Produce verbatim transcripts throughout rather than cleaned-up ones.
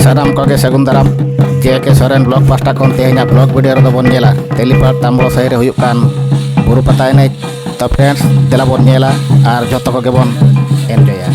ᱥᱟᱱᱟᱢ ᱠᱚᱜᱮ ᱥᱟᱹᱜᱩᱱ ᱫᱟᱨᱟᱢ᱾ ᱡᱮ ᱠᱮ ᱥᱚᱨᱮᱱ ᱵᱞᱚᱜ ᱯᱟᱦᱴᱟ ᱠᱷᱚᱱ ᱛᱮᱦᱮᱧᱟᱜ ᱵᱞᱚᱜ ᱵᱷᱤᱰᱤᱭᱳ ᱨᱮᱫᱚ ᱵᱚᱱ ᱧᱮᱞᱟ ᱛᱮᱞᱤᱯᱟᱲ ᱛᱟᱢᱵᱚ ᱥᱟᱹᱭ ᱨᱮ ᱦᱩᱭᱩᱜ ᱠᱟᱱ ᱵᱩᱨᱩ ᱯᱟᱛᱟ ᱮᱱᱮᱡ᱾ ᱛᱚ ᱯᱷᱨᱮᱱᱰᱥ, ᱫᱮᱞᱟ ᱵᱚᱱ ᱧᱮᱞᱟ ᱟᱨ ᱡᱚᱛᱚ ᱠᱚᱜᱮ ᱵᱚᱱ ᱮᱱᱡᱚᱭᱟ᱾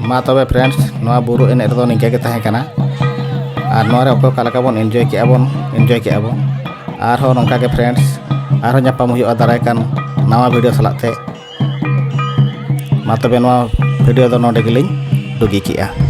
ᱢᱟ ᱛᱚᱵᱮ friends, ᱱᱚᱣᱟ ᱵᱩᱨᱩ ᱮᱱᱮᱡ ᱨᱮᱫᱚ ᱱᱤᱝᱠᱟᱹ ᱜᱮ ᱛᱟᱦᱮᱸ ᱠᱟᱱᱟ᱾ ᱟᱨ ᱱᱚᱣᱟ ᱨᱮ ᱚᱠᱚᱭ ᱚᱠᱟ ᱞᱮᱠᱟ ᱵᱚᱱ enjoy ᱠᱮᱜᱼᱟ ᱵᱚᱱ, enjoy ᱠᱮᱜᱼᱟ ᱵᱚᱱ᱾ ᱟᱨᱦᱚᱸ ᱱᱚᱝᱠᱟ ᱜᱮ friends, ᱟᱨᱦᱚᱸ ᱧᱟᱯᱟᱢ ᱦᱩᱭᱩᱜᱼᱟ ᱫᱟᱨᱟᱭ ᱠᱟᱱ ᱱᱟᱣᱟ video ᱥᱟᱞᱟᱜ ᱛᱮ᱾ ᱢᱟ ᱛᱚᱵᱮ ᱱᱚᱣᱟ video ᱫᱚ ᱱᱚᱰᱮ ᱜᱮᱞᱤᱧ ᱰᱩᱜᱤ ᱠᱮᱜᱼᱟ᱾